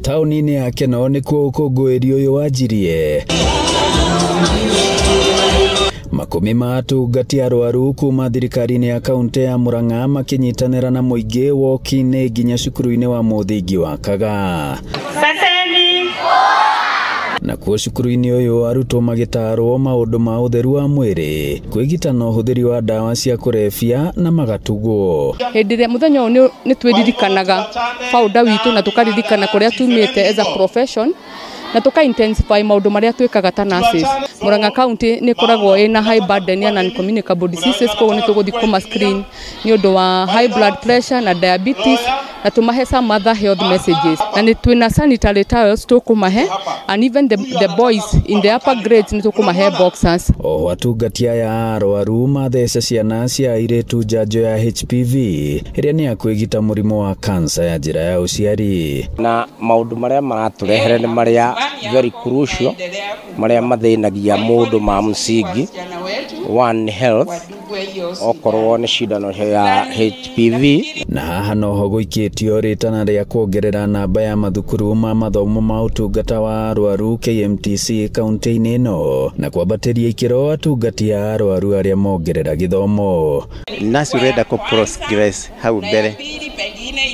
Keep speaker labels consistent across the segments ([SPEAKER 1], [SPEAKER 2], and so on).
[SPEAKER 1] Taũni-inĩ ya Keno nĩkuo ũkũngũĩri ũyũ wanjirie. Makũmi ma atungati arwaru kuma thirikari-inĩ ya kaunti ya Murang'a makĩnyitanĩra na mũingĩ woki-inĩ nginya cukuru-inĩ wa mũthingi wa Kagaa. Nakuo cukuru-inĩ ũyũ arutwo magĩtarwo maũndũ ma ũtheru wa mwĩrĩ, kwĩgita na ũhũthĩri wa ndawa cia kũrebia na magatugwo.
[SPEAKER 2] Hĩndĩ ĩrĩa mũthenya ũyũ nĩ twĩririkanaga founder witũ na tũkaririkana kũrĩa tumĩte as a profession na tũka intensify maũndũ marĩa twĩkaga ta nurses. Murang'a County nĩ ĩkoragwo ĩna high burden ya non-communicable diseases, koguo nĩ tũgũthiĩ kũma screen nĩ ũndũ wa high blood pressure na diabetes na tũmahe some other health messages. Na nĩ twĩna sanitary towels tũkũmahe, and even the boys in the upper grades nĩ tũkũmahe boxers.
[SPEAKER 1] Oho atungati aya arwaru matheca ciana cia airĩtu njanjo ya HPV ĩrĩa nĩ ya kwĩgita mũrimũ wa kansa ya njĩra ya ũciari.
[SPEAKER 3] Na maũndũ marĩa maratũrehere nĩ marĩa very crucial, marĩa mathĩnagia mũndũ ma msingi. One health, okorwo nĩ cindano ya HPV.
[SPEAKER 1] Na haha noho gũikĩtio rĩtana rĩa kuongerera namba ya mathukuru ma mathomo ma ũtungata wa arwaru KMTC kaunti-inĩ ĩno na kwambatĩria ikĩro atungati a arwaru arĩa mongerera gĩthomo.
[SPEAKER 4] Nurse ũrenda kũ progress hau mbere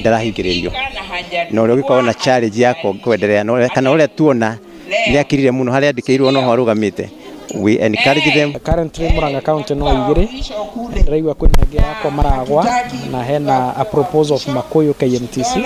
[SPEAKER 4] ndarahingĩrĩrio, na ũrĩa ũngĩkorwo na challenge ya kwenderea kana ũrĩa tuona nĩ akirire mũno harĩa andĩkĩirwo noho arũgamĩte. We encourage them.
[SPEAKER 5] Currently Murang'a County no igĩrĩ ndĩraigua kwĩna angĩ yakwa maragwa na hena a proposal of Makuyu KMTC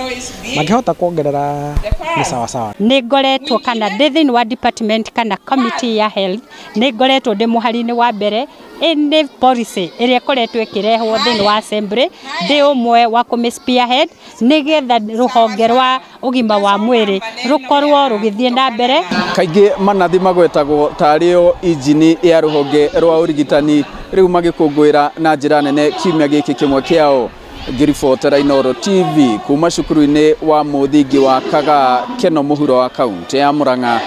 [SPEAKER 5] mangĩhota kuongerera nĩ sawa sawa.
[SPEAKER 6] Nĩ ngoretwo kana ndĩ thĩinĩ wa department kana committee ya health, nĩ ngoretwo ndĩ mũhari-inĩ wa mbere any policy ĩrĩa ĩkoretwo ĩkĩrehwo thĩinĩ wa assembly, ndĩ ũmwe wa kũmĩ spearhead nĩgetha rũhonge rwa ũgima wa mwĩrĩ rũkorwo rũgĩthiĩ na mbere.
[SPEAKER 7] Kaingĩ manathi magwetagwo tarĩo injini ya rũhonge rwa ũrigitani rĩu magĩkũngũĩra na njĩra nene kiumia gĩkĩ kĩmwe kĩao. Ngĩribotera Inooro TV kuma cukuru-inĩ wa mũthingi wa Kagaa, Keno mũhuro wa kaunti ya Murang'a,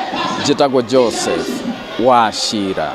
[SPEAKER 7] njĩtagwo Joseph Wachira.